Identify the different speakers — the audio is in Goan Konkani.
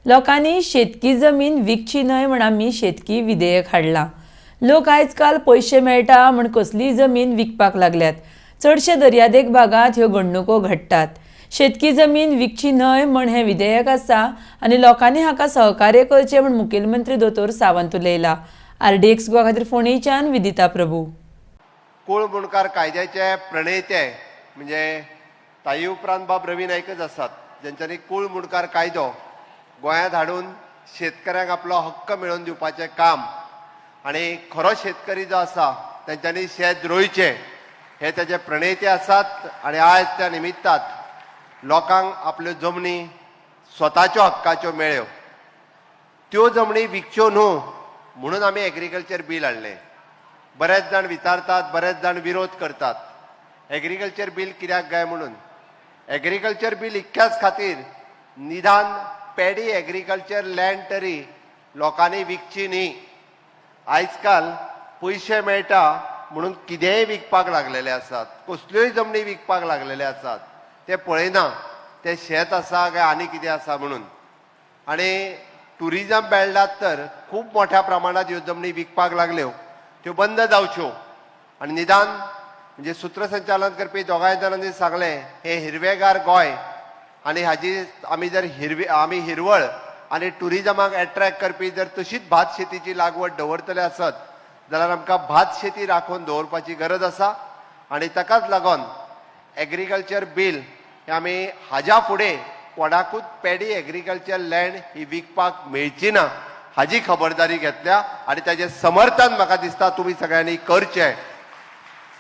Speaker 1: लोकांनी शेतकी जमीन विकची न्हय म्हण आमी शेतकी विधेयक हाडलां. लोक आयज काल पयशे मेळटा म्हण कसलीय जमीन विकपाक लागल्यात. चडशे दर्यादेग भागांत ह्यो घडणुको घडटात. शेतकी जमीन विकची न्हय म्हण हें विधेयक आसा आनी लोकांनी हाका सहकार्य करचें म्हण मुखेलमंत्री दोतोर सावंत उलयला. आरडीएक्स गोवा खातीर फोंडेच्यान विदिता प्रभू.
Speaker 2: कुळ मुंडकार कायद्याचे प्रणेते म्हणजे ताई उपरांत बाब रवी नायकच आसात, जेंच्यांनी कुळ मुंडकार कायदो गोंयांत हाडून शेतकऱ्यांक आपलो हक्क मेळोवन दिवपाचें काम आनी खरो शेतकरी जो आसा तेंच्यांनी शेत रोयचें हे तेजे प्रणेते आसात. आनी आयज त्या निमित्तात लोकांक आपल्यो जमनी स्वताच्यो हक्काच्यो मेळ्यो, त्यो जमनी विकच्यो न्हू म्हणून आमी एग्रीकल्चर बील हाडलें. बरेच जाण विचारतात, बरेच जाण विरोध करतात एग्रीकल्चर बील कित्याक काय म्हणून. एग्रीकल्चर बील इतक्याच खातीर, निदान पेडी एग्रीकल्चर लँड तरी लोकांनी विकची न्ही. आयज काल पयशे मेळटा म्हणून कितेंय विकपाक लागलेले आसात, कसल्योय जमनी विकपाक लागलेले आसात. ते पळयना ते शेत आसा काय आनी कितें आसा म्हणून. आनी टुरिजम बेल्टात तर खूब मोठ्या प्रमाणात ह्यो जमनी विकपाक लागल्यो, त्यो बंद जावच्यो. आनी निदान म्हणजे सूत्रसंचालन करपी दोगांय जाणांनी सांगलें, हें हिरवेगार गोंय आनी हाजी आमी जर हिरवी आमी हिरवळ आनी टुरिजमाक एट्रॅक्ट करपी जर तशीच भात शेतीची लागवड दवरतले आसत जाल्यार आमकां भात शेती राखून दवरपाची गरज आसा. आनी ताकाच लागून एग्रीकल्चर बील हें आमी हाज्या फुडें कोणाकूच पेडी एग्रीकल्चर लँड ही विकपाक मेळची ना हाजी खबरदारी घेतल्या आनी ताजें समर्थन म्हाका दिसता तुमी सगळ्यांनी करचें.